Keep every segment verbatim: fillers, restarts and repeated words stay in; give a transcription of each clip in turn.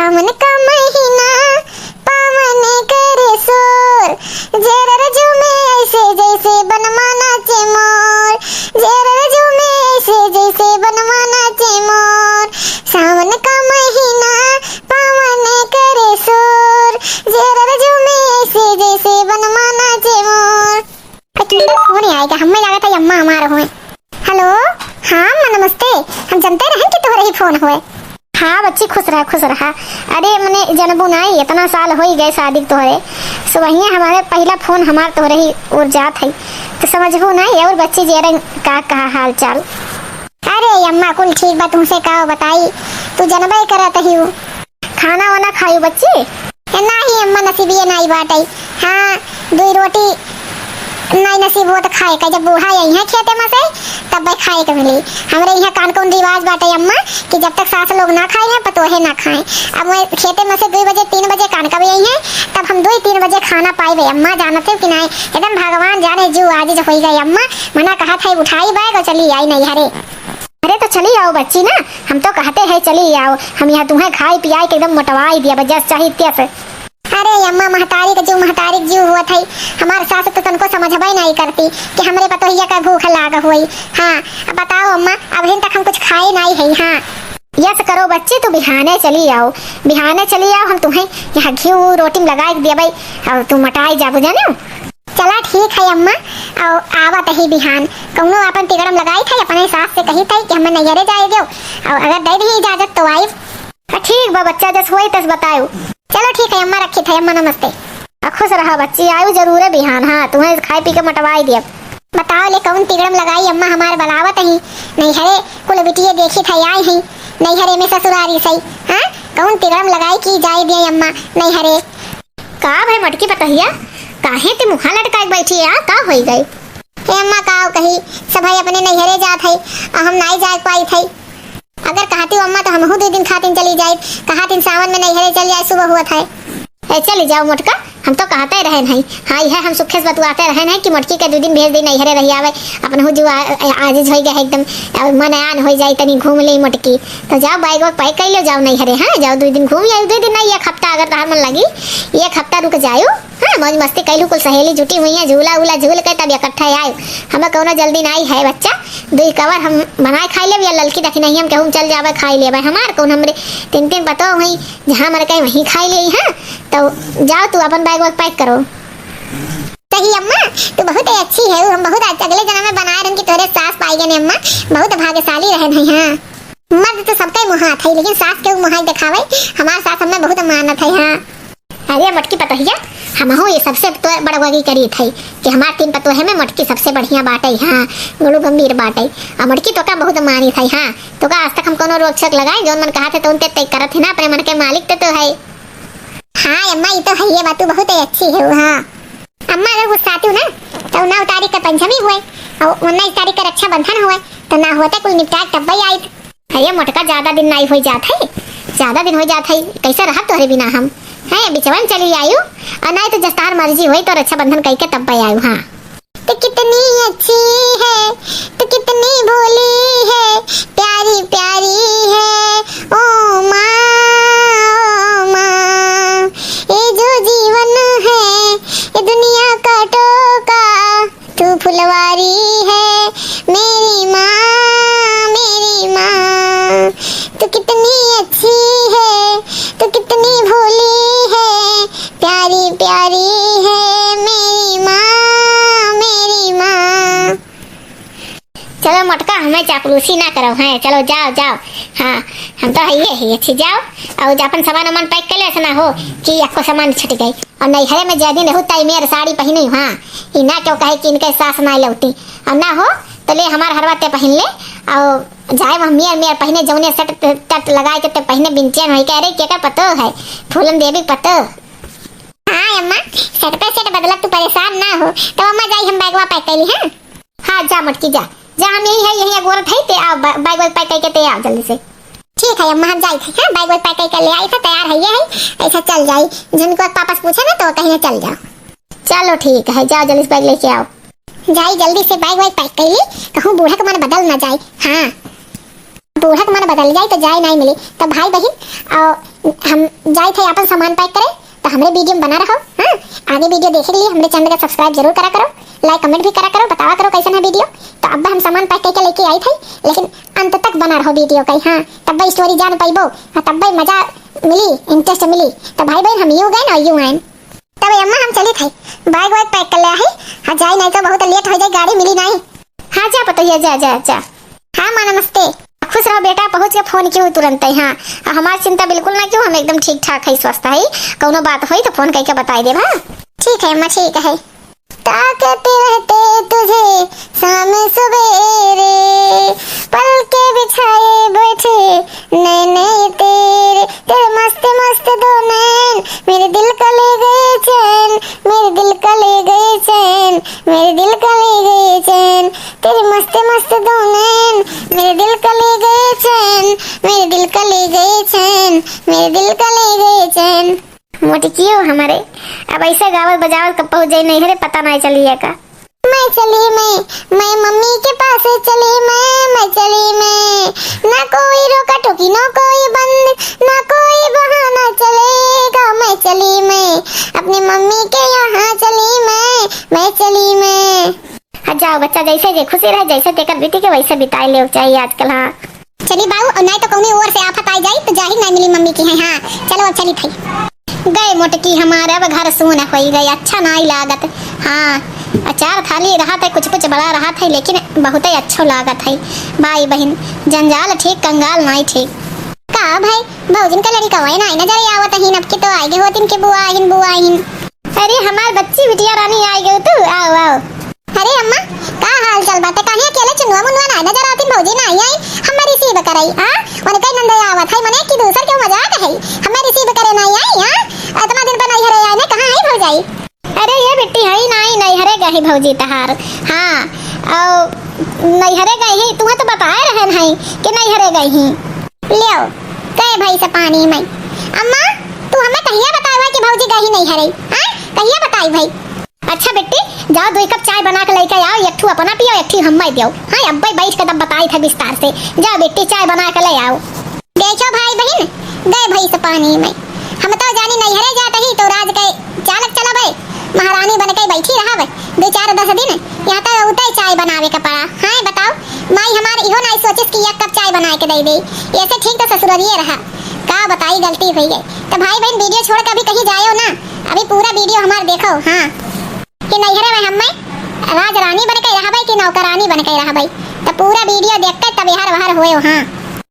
सावन का महीना पावन करे शोर, जेरर झूमे ऐसे जैसे बनमा नाचे मोर, जेरर झूमे ऐसे जैसे बनमा नाचे मोर। सावन का महीना पावन करे शोर, जेरर झूमे ऐसे जैसे बनमा नाचे मोर। कचुंदर फोन आएगा, हमें लागत है अम्मा हमार हुए। हेलो, हाँ अम्मा नमस्ते। हम जनते रहन कि तोहरे ही फोन हुए। हाँ बच्ची, खुश रहा, खुश रहा। अरे मने जनबू नाई, इतना साल होई गए शादी के तोहरे। सुबहिया हमारे पहिला फोन हमार तोहरे ही ओर जात है, तो समझबू नाई। और बच्ची जेरन का, का हाल चाल? अरे अम्मा कुल ठीक बा, तुमसे का बताई, तू जनबे करत ही। खाना वाना खायू बच्ची? ए, नाही अम्मा, नसीबिये नाही बाटै। हाँ, दुई रोटी नाही नसीब होत खाए का, जब बूढ़ा अइहैं खेते में से, तब्बे खाए के मिली। हमरे इहाँ कान कौन रिवाज बाटै अम्मा कि जब तक सास लोग ना खाए हैं, पतोहे ना खाए। अब वह खेते में से दुई बजे, तीन बजे कान कब अइहैं, तब हम दुई तीन बजे खाना पाइबे अम्मा, जानत हो कि नाही? एकदम भगवान जाने, जीव आजिज होई गए अम्मा। मना कहत है, उठाई बैग और चली आई नैहरे। अरे तो चली आओ बच्ची ना, हम तो कहते हैं चली आओ, हम यहाँ तुम्हें खाई पियाई के एकदम मोटवाई दिया बस जस चाही त्यस। अरे अम्मा, महतारी के जीव, महतारी के जीव हुआ था, हमार सास तो तनको समझबे नहीं करती कि हमरे पतोहिया का भूख लाग हुई। हाँ, अब बताओ अम्मा, अबहिन तक हम कुछ खाए नहीं है। हाँ, यस करो बच्ची, तू बिहाने चली आओ, बिहाने चली आओ, हम तुम्हें यहाँ घी रोटी में लगाए के देबै और तू मोटाई जाबू, जाने। चला ठीक है अम्मा, और आवत ही बिहान कौनो अपन तिगड़म लगाई था, अपने सास से कही था कि हमें नैहरे जाए दो, और अगर दे दी इजाजत तो आई। हाँ, ठीक बा बच्चा, जस होई तस बतायो। चलो ठीक है अम्मा, रखी था अम्मा, नमस्ते। आ, खुश रहा बच्ची, आयु जरूर है बिहान। हाँ, तुम्हें खाए पी के मोटवाई दिया। बताओ ले कौन तिगड़म लगाई अम्मा, हमारे बलावत ही नैहरे, कुल बिटिये देखी था आई ही नैहरे में ससुरारी सही। हाँ, कौन तिगड़म लगाई कि जाए दिए अम्मा नैहरे। का भाई मोटकी पतोहिया, काहे ते मुहा लटकाए के बैठी है, का होई गई? हे अम्मा, का कही, सभई अपने नैहरे जात है, आ हम नाई जाए पाई थे। अगर कहती अम्मा तो हमहू दो दिन खातिन चली जाए, कहतिन सावन में नैहरे चली जाए, सुबह हुआ था। ए, चली जाओ मोटका, हम तो कहते रहन है। हाँ, यह हम सुखे से बतुआते रहन है कि मोटकी के दो दिन भेज दे नैहरे रही आवे, अपनहू जो आ-, आ-, आजिज होई गए एकदम, आ, मन आन होई जाए, तनी घूम ले मोटकी। तो जाओ, बैग वैग पैक कर लो, जाओ नैहरे। हाँ, जाओ, दो दिन घूम आयो, दो दिन नहीं, एक हफ्ता अगर तहार मन लगी, एक हफ्ता रुक जायो। हाँ, मौज मस्ती कैलू, कुल सहेली जुटी हुई हैं, झूला उला झूल के तब इकट्ठा आयो। हमें कौनो जल्दी नहीं है बच्चा, दुई कवर हम बनाए खाई लेब या ललकी दखिनही हम केहू में चल जाबे खाई लेबे। हमार कौन, हमरे तीन तीन पतोह हुई, जहाँ मर कहीं वहीं खाई ले। हाँ, तो जाओ तू अपन बैग वैग पैक करो। सही अम्मा, तू बहुत ही अच्छी है, हम बहुत अच्छ-, अगले जन्म में बनाए रहन कि तोहरे सास पाई गए अम्मा, बहुत भाग्यशाली रहन है। हाँ, मर्द तो सबका ही मुहात है, लेकिन सास के मुहाई दिखावे, हमार सास हमें बहुत मानत है। हाँ। अरे मोटकी पतोहिया, हमहू ये सबसे तो बड़गोगी करी थे कि हमार तीन पतोहे में मोटकी सबसे बढ़िया बाटे। हाँ, गुणु गंभीर बाटे। आ मोटकी तो का बहुत मानी थे। हाँ, तो का आज तक हम कोनो रोक छोक लगाए, जौन मन कहा थे तो उनते तय करत है ना, अपने मन के मालिक ते तो है। हाँ अम्मा, ये तो है, ये बात तू बहुत ही अच्छी है। हाँ अम्मा, अगर गुस्साती हूँ ना, तो नौ तारीख का पंचमी हुए और उन्नीस तारीख का रक्षाबंधन हुए, तो ना होते कुल निपटा के तब्बे आई। अरे मोटका, ज्यादा दिन नहीं हो जात है, ज्यादा दिन हो जात है, कैसे रहब तोहरे बिना हम? हैं, बिचवन चली आयु, और नहीं तो जस्तार मर्जी होई तो रक्षाबंधन कह के तब पे आयु। हाँ। तू कितनी अच्छी है, तू कितनी भोली है, प्यारी प्यारी है, ओ माँ, ओ माँ। ये जो जीवन है, ये दुनिया का टोका, तू फुलवारी है मेरी माँ, मेरी माँ। तू कितनी अच्छी है, तू कितनी भोली है, प्यारी प्यारी है मेरी माँ, मेरी माँ। चलो मोटका, हमें चापलूसी ना करो, हैं, चलो जाओ, जाओ। हाँ, हम तो है ये, है अच्छी, जाओ। और अपन सामान वामान पैक कर ले, ऐसा ना हो कि आपको सामान छूट गई। और नैहरे में जय दिन रहू, तई मेर साड़ी पहिनी, हाँ, ई ना क्यों कहे कि इनके सास ना लौटी। और ना हो, तो ले हमार हरवा ते पहिन ले, और जाए वहाँ मेर, मेर पहिने, जौने सेट तट लगाए के ते पहिने, बिनचैन होई के, अरे, केकर पतोह है? फूलन देवी पतोह। हाँ अम्मा, सेट पे सेट बदलत, तू परेशान ना हो। तो अम्मा जाई, हम बैगवा पैक कैली, हाँ? हाँ, जा मोटकी, जा, जा, हम यही है, यही अगोरत है, ते आओ, बै-, बैग वैग पैक करके ते आओ जल्दी से। ठीक है अम्मा, हम जाई थे, हाँ, बैग वैग पैक करके ले आई थे, तैयार है ये है, ऐसा चल जाई, जिनको पापा से पूछे ना तो कहीं चल जाओ। चलो ठीक है, जाओ जल्दी से बैग लेके आओ। जाई जल्दी से बैग वैग पैक कर ली, कहूँ बूढ़ा के मन बदल ना जाए। हाँ। बूढ़ा के मन बदल जाए तो जाए नाहीं मिली। तो भाई बहिन, अ, हम जाइत है आपन सामान pack करे, तो हमरे video में बना रहो। हाँ, आगे video देखे के लिए हमरे channel का subscribe जरूर करा करो, like comment भी करा करो, बतावा करो कैसन है video। तो अब हम सामान pack करके लेके आइत है, लेकिन अंत तक बना रहो video का। हाँ, तब्बे story जान पाइबो, हाँ, तब्बे मजा मिली, interest मिली। तो भाई बहिन, हम यूं गए ना, यूं आए। तब अम्मा, हम चलित है, bag वैग pack कर ले आहे। हाँ, जाई नाहीं तो बहुत late हो जाए, गाड़ी मिली नाहीं। हाँ, जा पतोहिया, जा, जा, जा। हाँ माँ, नमस्ते। खुश रहो बेटा, पहुँच के phone कियो तुरंत है। हाँ, हमार चिंता बिल्कुल ना कियो, हम एकदम ठीक ठाक है, स्वस्थ है। कौनो बात होई तो phone करके बताई देब, हाँ? ठीक है अम्मा, ठीक है। ताकते रहते तुझे शाम सवेरे, पलके बिछाए बैठे नैने तेरे, तेरे मस्त मस्त दो नैन, मेरे दिल का ले गए चैन, मेरे दिल का ले गए चैन, मेरे दिल का ले गए चैन, तेरे मस्त मस्त दो नैन, मेरे दिल का ले गए चैन, मेरे दिल का ले गए चैन, मेरे दिल का ले गए चैन। मोटकियो हमरे, अब ऐसे गावत बजावत कब पहुँच जाई नैहरे, पता नाहीं चली है का। मैं चली मैं, मैं मम्मी के पास चली मैं, मैं चली मैं। ना कोई रोका टोकी, ना कोई बंद, ना कोई बहाना चलेगा। मैं चली मैं, अपनी मम्मी के यहाँ चली मैं, मैं चली मैं। हाँ, जाओ बच्चा, जैसे जे खुशी रहे, जैसे जेकर बीती के वैसे बिताए ले चाहिए आजकल। हाँ। चली बाऊ, और नाहीं तो कौनी ओर से आफत आ जाई तो जाहिर नाहीं मिली मम्मी की है। हाँ, चलो अब चली थई। गए मोटकी हमार, अब घर सून होई गए, अच्छा नाहीं लागत। हाँ, अचार थाली रहत है, कुछ कुछ बड़ा रहत है, लेकिन बहुते अच्छो लागत है। भाई बहिन, जंजाल ठीक, कंगाल नाहीं ठीक। का भाई, भौजिन का लड़िकवा नाहीं नजर आवत ही, अब की तो आए गए होतिन के बुआ आहिन, बुआ आहिन। अरे हमार बच्ची बिटिया रानी आए गए तू, आओ, आओ। अरे अम्मा, का हाल चाल बाटे? काहे अकेले चुनुआ मुनुआ नाहीं नजर आतिन? भौजी नाहीं आई, हमें receive करे, हाँ? उनके नंदे आवत है, मने कि दूसर के मजाक है, हमें receive करे नाहीं आई, हाँ? इतना दिन पर नैहरे आए ने, कहाँ है भौजाई? अरे ये बिट्टी है नाहीं, नैहरे गई भौजी तहार, हाँ, और नैहरे गई ही, तुम्हें तो बताए रहन है कि नैहरे गई ही। लियो, गए भाई से पानी में। अम्मा, तू हमें कहिया बताए हुआ कि भौजी गई नैहरे, हाँ? कहिया बताई भाई? अच्छा बिट्टी, जाओ दुई कप चाय बना के लेके आओ, एक ठू अपना पियो, एक ठू हम्मे दियो। हाँ, अब्बे बैठ के तब बताई था विस्तार से। जाओ बिट्टी, चाय बना के ले आओ। देखो भाई बहिन, गए भैंस पानी में। हम तो जानी नैहरे जात ही तो राज के चालक चलावे, महारानी बन के बैठी रहब दो चार दस दिन। यहाँ तो उतई चाय बनावे के पड़ा। हाँ बताओ, माई हमार इहो नाई सोचिस कि एक कप चाय बना के दे दे। ऐसे ठीक तो ससुररिये रहा। का बताई, गलती हुई गई। तो भाई बहिन, video छोड़ के अभी कहीं जायो ना, अभी पूरा video हमार देखो। हाँ। कि नैहरे में हम्मे राज रानी बन के रहबै कि नौकरानी बन के रहबै। त पूरा video देख के तब एहर ओहर होए। हाँ।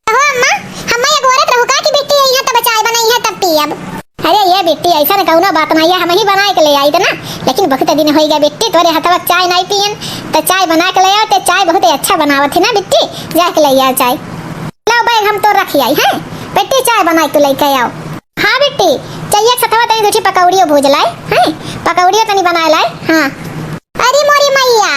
हो अम्मा, हम्मे एक औरत रहू का कि बिट्टी अइहैं तब चाय बनइहैं तब पियब। अरे ये बिट्टी, ऐसा न कौनो बात ना, ये हम ही बनाए के ले आई थे ना, लेकिन बहुत दिन होई गए बिट्टी, तोरे हथवा के चाय नहीं पियन, तो चाय बना के ले आओ, ते चाय बहुत ही अच्छा बनावत है ना बिट्टी, जाके ले आओ चाय। लाओ bag हम तो रख आई, हैं? बिट्टी चाय बना के लेके आओ। हाँ बिट्टी, चाहिए सथवा तनी दूठी पकौड़ियो भूज लाए, हैं? पकौड़ियो तनी बनाए लाए, हाँ। अरे मोरी मैया,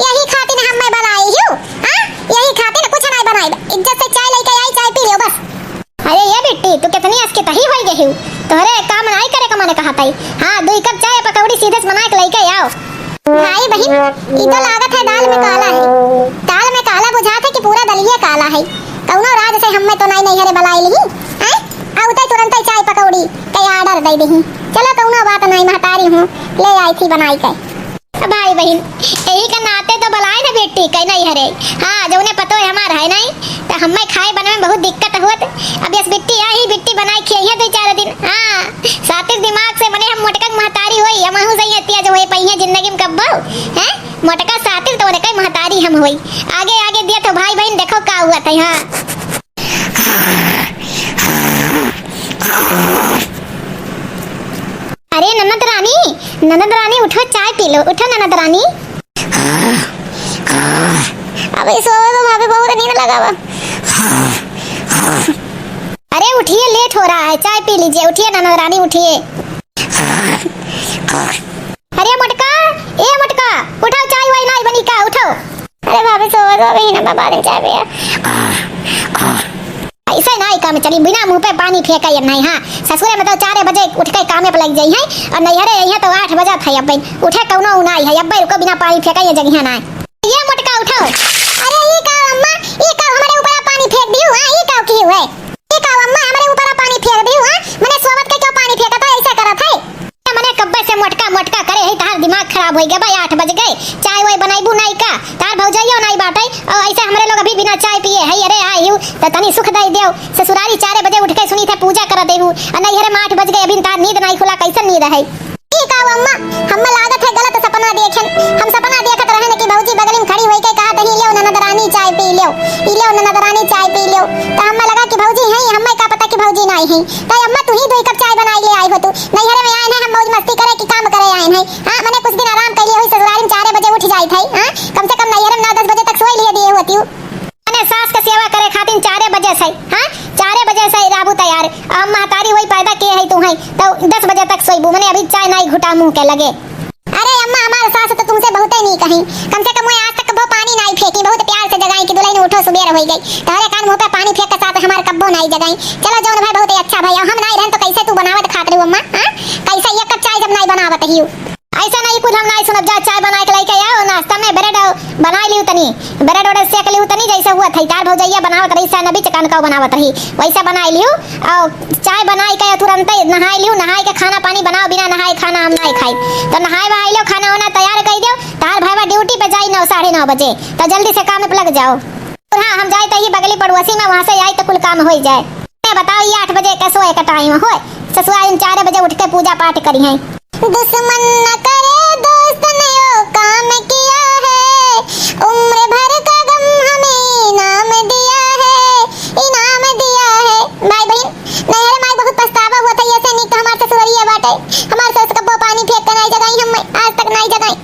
यही खातिर हम्मे बनाई हूँ, हाँ? यही खातिर कुछ नहीं बनाई, इज्जत से चाय लेके आई, चाय पी लियो बस। अरे ये बिट्टी, तू कितनी असके तही होई गई हूँ, तोहरे काम नहीं करे का मने कहा तई। हाँ, दो कप चाय पकौड़ी सीधे से बना के लेके आओ। भाई बहिन, ई तो लागत है दाल में काला है। दाल में काला बुझात है कि पूरा दलिये काला है। कौनो राज से हम्मे तो नाई नैहरे बलाई लिही, हैं? आ उतई तुरंतई चाय पकौड़ी के order दे दही। चलो कौनो बात नाई, महतारी हूँ, ले आई थी बनाई के। भाई बहिन, यही के नाते तो बलाई ना बेटी के नैहरे। हाँ, जौने पतोह हमार है नाई, त हम्मे खाए बने में बहुत दिक्कत होत। अब यस बिट्टी आई, बिट्टी बनाई खियाइए दो चार दिन। हाँ, सातिर दिमाग से बने हम मोटका के महतारी होई, हमहू सही हतिया जो होए पइहे जिंदगी में कब्बो, हैं? मोटका सातिर तो उनके महतारी हम होई। आगे आगे दिया तो भाई बहिन देखो का हुआ था। हाँ। अरे ननद रानी, ननद रानी उठो, चाय पी लो, उठो ननद रानी। अबे सोवे तो भाभी बहुत नींद लगा बा। अरे उठिए, late हो रहा है, चाय पी लीजिए, उठिए ननद रानी उठिए। अरे मोटका, ए मोटका, उठाओ, चाय वाय नाई बनी का, उठाओ। अरे भाभी, सोवत हो गई ना, मैं बाद में चाय पिया। ऐसे नाई काम चली, बिना मुंह पे पानी फेंका ये नाई। हाँ, ससुरे में तो चार बजे उठ के कामे पे लग जाई है और नैहरे आई है तो आठ बजा था। अब उठे कौनो नाई है, अब रुको, बिना पानी फेंका ये जगह नाई। ये मोटका उठाओ। अरे ई का अम्मा, ई का हमारे ऊपर पानी फेंक दिहू, हाँ, ई काव किहू है? ई काव अम्मा, हमरे ऊपर पानी फेंक दिहू, हाँ? मने सोवत के क्यों पानी फेंकत है, ऐसे करत है? मने कब्बे से मोटका, मोटका करे है, तहार दिमाग खराब होइ गए बा, आठ बज गए, चाय वाय बनाइबू नाई का? तहार भौजाइयो नाई बाटे, और ऐसे हमरे लोग अभी बिना चाय पिए है, अरे आइहू, त तनी सुख दे देव, ससुरारी चारे बजे उठ के सुनी थे पूजा कर देहू, और नैहरे में आठ बज गए, अभी तहार नींद नाई खुला, कैसन नींद है? ई का अम्मा, हम्मे लागत है गलत सपना देखेन। हम सपना देखत रहेन कि भौजी बगली में खड़ी होइके कहत ही, "लेव ननद रानी चाय पी लेव, ई लेव ननद रानी चाय पी लेव।" त हम्मे लगा कि भौजी हैं, हम्मे का पता कि भौजी नाई हैं। त अम्मा तू ही दुई कप चाय बनाई ले आई हो तू। नैहरे में आएन है हम मौज मस्ती करे कि काम करे आएन है? हाँ, मने कुछ दिन आराम कर लिए हुई, ससुरारी में चारे बजे उठ जाइत है। हाँ, कम से कम नैहरे में नौ दस बजे तक सोई लिए दिए होती हूँ। मने सास के सेवा करे खातिर चारे बजे से, हाँ, चारे बजे से रहबू तैयार। अब महतारी होई पैदा के है तू है, तो दस बजे तक सोईबू, मने अभी चाय नाई घुटा मुंह के लगे। अरे अम्मा, हमार सास तो तुमसे बहुते नीक है, कम से कम वो आज तक वो पानी नाई फेंकी, बहुत प्यार से जगाई कि दुल्हन उठो, सुबेर होई गई। तोहरे कान मुंह पे पानी फेंक के साथ हमार कब्बो नाई जगाई। चलो जौन भाई बहुत ही अच्छा भाई, हम नाई रहन तो कैसे तू बनावत खात रहू अम्मा, हाँ? कैसे एक कप चाय जब नाई बनावत ही? ऐसे नहीं कुछ हम नहीं सुनब, जा चाय बनाए के लेके आओ, नाश्ता में ब्रेड बनाए लियो तनी, ब्रेड ओरेड सेक लियो तनी, जैसे हुआ थई तार भौजैया बनावत रही, सैंडविच कान का बनावत रही, वैसे बनाए लियो। और चाय बनाए के तुरंत नहाए लियो, नहाए के खाना पानी बनाओ, बिना नहाए खाना हम नहीं खाई। तो नहाए वहाए लियो, खाना वाना तैयार कर दो, तार भाईवा ड्यूटी पे जाई नौ, साढ़े नौ बजे, तो जल्दी से काम पे लग जाओ। और हाँ, हम जाए तही बगली पड़ोसी में, वहाँ से आई तो कुल काम हो ही जाए। ए, बताओ, ये आठ बजे के सोए का टाइम होए? ससुरा इन चार बजे उठ के पूजा पाठ करी हैं। दुश्मन न करे दोस्त नयो काम किया है, उम्र भर का गम हमें इनाम दिया है, इनाम दिया है। माई बहिन, नैहरे माई बहुत पछतावा हुआ था, ऐसे नीक तो हमार ससुररिया बाटे, हमार सास कब्बो पानी फेंक के नाई जगाई, हम आज तक नाई जगाई।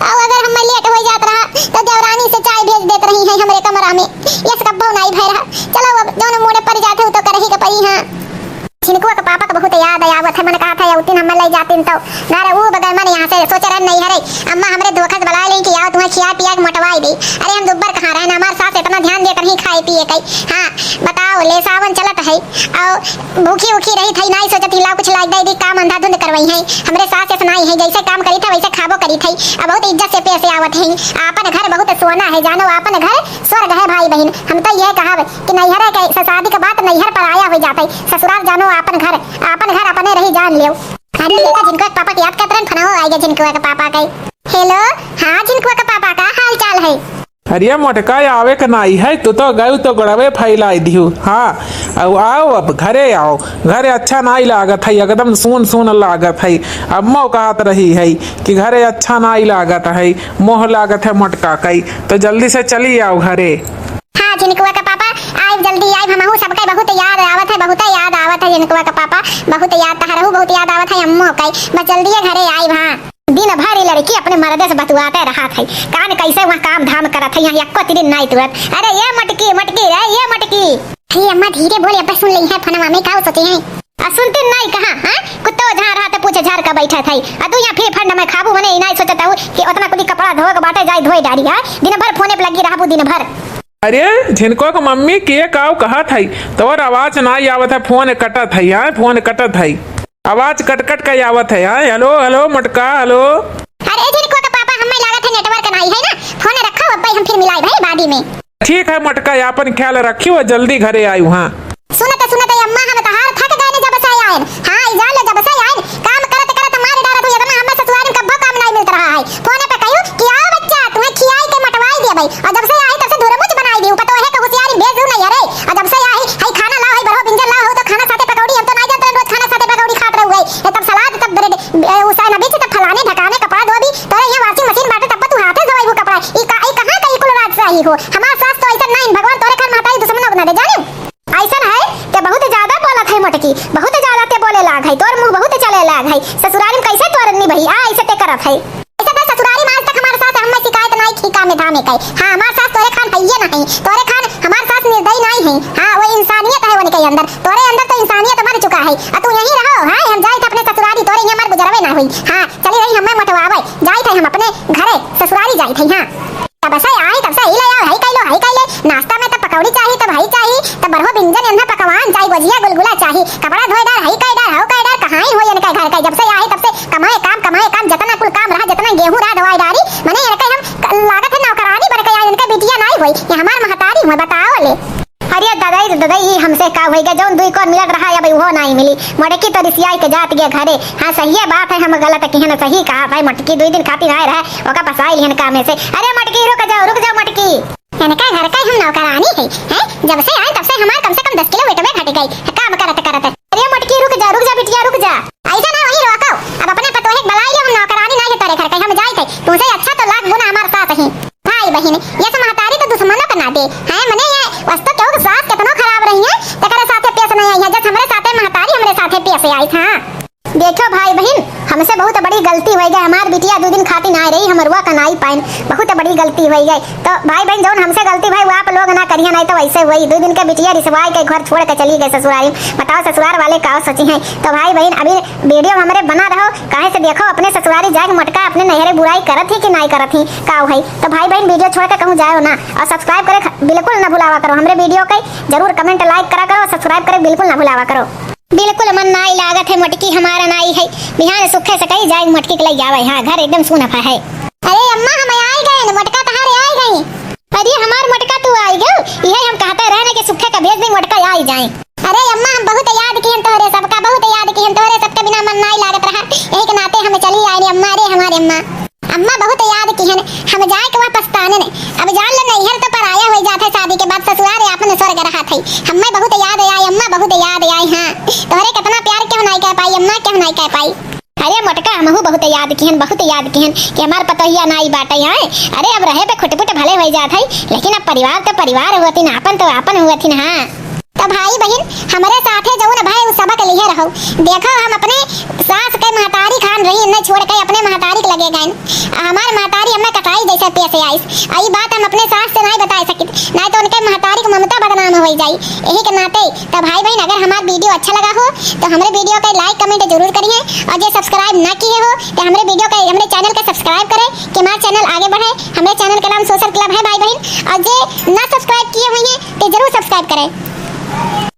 और अगर हम लेट हो जात रहा तो देवरानी से चाय भेज देत रही है हमरे कमरा में, यस कब्बो नाई भय रहा। चलो अब जौन मोड़े पड़ जाते हो तो करही के पड़ी। हाँ, झिनकुआ के पापा के बहुत याद आवत है, मन कहत है उतिन हम ले जातिन तो घर ऊ बगल मन यहाँ से सोच रहे नहीं हरे। अम्मा हमरे धोखा से बुला लें कि आओ तुम्हें खिया पिया के मोटवाई दे। अरे हम दुब्बर कहाँ रहे, हमार सास इतना ध्यान देत रही खाए पिए कई। हाँ, बताओ, ले सावन चलत है और भूखी उखी रही थई, नाई सोचत ही लाओ कुछ लाग दे दी, काम अंधाधुंध करवई है। हमरे सास ऐसे नाई है, जैसे काम करी था वैसे खाबो करी थई। अब बहुत इज्जत से पेश आवत है। आपन घर बहुत सोना है, जानो आपन घर स्वर्ग है भाई बहिन। हम तो यह कहब कि नैहर के स-, शादी के बाद नैहर पर आया हो जाते, ससुराल जानो आपन घर, आपन घर अपने रही जान लियो। अरे देखा झिनकुआ के पापा के याद करत रहन, फोनवा आइगा झिनकुआ के पापा के। हेलो, हाँ झिनकुआ के पापा, का हाल चाल है? अरे मोटका, आवे के नाई है, तू तो गयू तो गड़वे फैलाई दिहू। हाँ, अब आओ, अब घरे आओ, घरे अच्छा नाई लागत है, एकदम सून सून लागत है। अम्मो कहत रही है कि घरे अच्छा नाई लागत है, मोह लागत है मोटका कई, तो जल्दी से चली आओ घरे। हाँ झिनकुआ का पापा, आइब जल्दी आइब, हमहू सबके बहुत याद आवत है, बहुत याद आवत है झिनकुआ का पापा, बहुत याद तहरहू बहुत याद आवत है अम्मो कई, बस जल्दी घरे आइब। हाँ। दिन भर ई लड़की अपने मरदे से बतुआते रहत है। कान कैसे वहाँ काम धाम करत है, यहाँ एको तिरिन नाई तुरत। अरे ये मटकी, मटकी रे, ये मटकी। अरे अम्मा धीरे बोले, अब्बा सुन लेई है फोनवा में, का सोचे हैं? आ सुनते नाई कहाँ, हाँ? कुत्तो जहाँ रहते पूछे झार का बैठा था। आ तू यहाँ फिर फंड में खाबू, मने ई नाई सोचत हूँ कि उतना कुली कपड़ा धोए के बाटे, जाई धोए डारी, हाँ? दिन भर फोने पे लगी रहबू दिन भर। अरे झिनकुआ के मम्मी, के काव कहत है? तोर आवाज नाई आवत है, फोन कटत है, हाँ? फोन कटत है। आवाज कट कट के आवत है। हाँ, हेलो, हेलो, मोटका, हेलो। अरे, झिनकुआ के पापा, हमें लागत है network नाई है ना, फोन रखो, अब भाई हम फिर मिलाई भाई बादी में। ठीक है मोटका, आपन ख्याल रखियो, जल्दी घरे आयु। हाँ। सुनत सुनत अम्मा, हम तहार थक गए जब से आयन। हाँ, ई जान ले जब से आयन, काम करत करत मार डारत हो, इतना हमें ससुराल में कब्बो काम नाई मिलत रहा है। फोन पे कहियो कि आओ बच्चा, तुम्हें खियाई के मोटवाई दिया भाई। और जब से आई तब से धुरमुच बनाई दी, पतो है कि होशियारी भेज दू नहीं अरे। और जब से आई, हई खाना लाओ, हई बड़ो बिंजर लाओ, हो तो खाना साथे पकौड़ी, हम तो नाई जानते रोज खाना साथे पकौड़ी खात रहुए। ये तब सलाद, तब ब्रेड, ए, उ सैंडविच, तब फलाने ढकाने कपड़ा धोबी, तोरे यहाँ washing machine बाटे, तब तू हाथे धोबू कपड़ा। ई का, ई कहाँ का ई कुल राजशाही हो? हमार सास तो ऐसा नहीं, भगवान तोरे खान महतारी दुश्मन बना दे, जानियो। ऐसन है, ते बहुत ज्यादा बोलत है मोटकी, बहुत ज्यादा ते बोले लाग है, तोर मुंह बहुत चले लाग है। ससुराल में कैसे तोर निभई, आ ऐसे ते करत है। ऐसे तो ससुरारी में आज तक हमारे साथ हमें शिकायत नहीं की काम धामे कई। हाँ, हमार सास तोरे खान है ये नहीं, तोरे खान हमार सास निर्दयी नहीं है। हाँ, वो इंसानियत है उनके अंदर, तोरे अंदर तो इंसानियत मर चुका है। आ तू यहीं रहो, हाँ, हम जाइत अपने ससुरारी, तोरे यहाँ हमार गुजरवे ना हुई। हाँ, चली रही हमें मटवावे, जाइत है हम अपने घरे, ससुरारी जाइत है। हाँ। तब से आई, तब से ही ले आओ, हई कई लो, हई कई ले। नाश्ता में तो पकौड़ी चाही, तब हई चाही, तब बरहो बिंजन एन्हा पकवान चाही, गोजिया गुलगुला चाही, कपड़ा धोए डार, हई कई डार, हऊ कई डार, कहाँ ही हो इनके घर का। जब से आई, तब से कमाए काम, कमाए काम, जितना कुल काम रहा, जितना गेहूं रहा, धोआई डारी, मने इनके हम क-, लागत है नौकरानी बन के आई, इनके बिटिया नाई होई, ये हमार महतारी हुए, बताओ ले। अरे दादा, तो दई, ई हमसे का होइगा, जौन दुई कौर मिलत रहा, अब उहो नाई मिली। मोटकी तो रिसियाई के जात गे घरे। हाँ, सहिए बात है, हम गलत किहन, सही कहा भाई। मोटकी दुई दिन खातिर आए रहे, ओका फसाई लिहन कामे से। अरे मोटकी, रुक जाओ, रुक जाओ मोटकी। इनका घर का हम नौकरानी है, हैं? जब से आए तब से हमार कम से कम दस किलो weight में घट गई, काम करत करत। अरे मोटकी, रुक जा, रुक जा बिटिया, रुक जा। ऐसा ना वही रोको, अब अपने पतोहे के बुलाई ले, हम नौकरानी ना है तोरे घर के, हम जाई थे। तुमसे अच्छा तो लाख गुना हमार सास ही। भाई बहिन, ये सब महतारी तो दुश्मनों का नाते है, मने ये वस्तु केहू के सास कितनो खराब रही है, तेकरे साथे पेश नहीं आई है, जब हमरे साथे महतारी हमरे साथे पेश आई था। देखो भाई बहिन, हमसे बहुत बड़ी गलती होइ गई। हमार बिटिया दो दिन खातिर ना रही, हम रुआ का नाई पाइन, बहुत बड़ी गलती होइ गई। तो भाई बहिन, जौन हमसे गलती भाई, वो आप लोग ना करिए, नहीं तो वैसे हुई दो दिन के बिटिया रिसवाई के घर छोड़ के चली गई ससुरारी। बताओ ससुरार वाले का सोची हैं। तो भाई बहिन, अभी video में हमरे बना रहो, काहे से देखो अपने ससुरारी जाए के मोटका अपने नैहरे बुराई करत ही कि नाई करत ही, का है। तो भाई बहिन, video छोड़ के कहूँ जाओ ना, और subscribe करे ख-, बिल्कुल ना भुलावा करो हमरे video के। जरूर comment like करा करो, subscribe करे बिल्कुल ना भुलावा करो। बिल्कुल मन नाई लागत है, मोटकी हमारा नाई है। बिहान सुखे से कही जाए मोटकी के लई आवे, हाँ, घर एकदम सून फा है। अरे अम्मा, हम आई गए, मोटका तहारे आई गई। अरे हमार मोटका तू आई गयो, इहे हम कहते रहे ना कि सुखे का भेज दे, मोटका आई जाए। अरे अम्मा, हम बहुत याद किहन तोहरे सबका, बहुत याद किहन तोहरे सबके, बिना मन नाई लागत रहा, यही के नाते हम चली आए रे अम्मा। अरे हमारे अम्मा, अम्मा बहुत याद किहन, हम जाए के वहाँ पछताने ने। अब जान ले नैहर तो पराया हो जात है, शादी के बाद ससुरार आपन स्वर्ग रहा थे। हमें बहुत याद आए अम्मा, बहुत याद आए। हाँ, तोहरे कितना प्यार क्यों नाई कह पाई अम्मा, क्यों नाई कह पाई। अरे मोटका, हमहू बहुत याद किहन, बहुत याद किहन कि हमार पतोहिया नाई बाटे आए। अरे अब रहे पे खुटपुट भले हो जात है, लेकिन अब परिवार तो परिवार हुअथिन, आपन तो आपन हुअथिन। हाँ, तो भाई बहिन, हमरे साथे जौन भय उ सबक लिहे रहो। देखो, हम अपने सास के महतारी खान रही, इन्हें छोड़ के अपने महतारी के लगे गए। आ हमार महतारी हमें कटाई जैसे पेश आइस। आ ई बात हम अपने सास से नहीं बता सकित, नहीं तो उनके महतारी के ममता बदनाम हो जाई। यही के नाते, तो भाई बहिन, अगर हमार video अच्छा लगा हो, तो हमरे video के like comment जरूर करिए, और जे subscribe ना किए हो, तो हमरे video के, हमरे channel के subscribe करें कि हमार channel आगे बढ़े। हमरे channel का नाम Social Club है भाई बहिन, और जे ना subscribe किए हुए हैं, तो जरूर subscribe करें।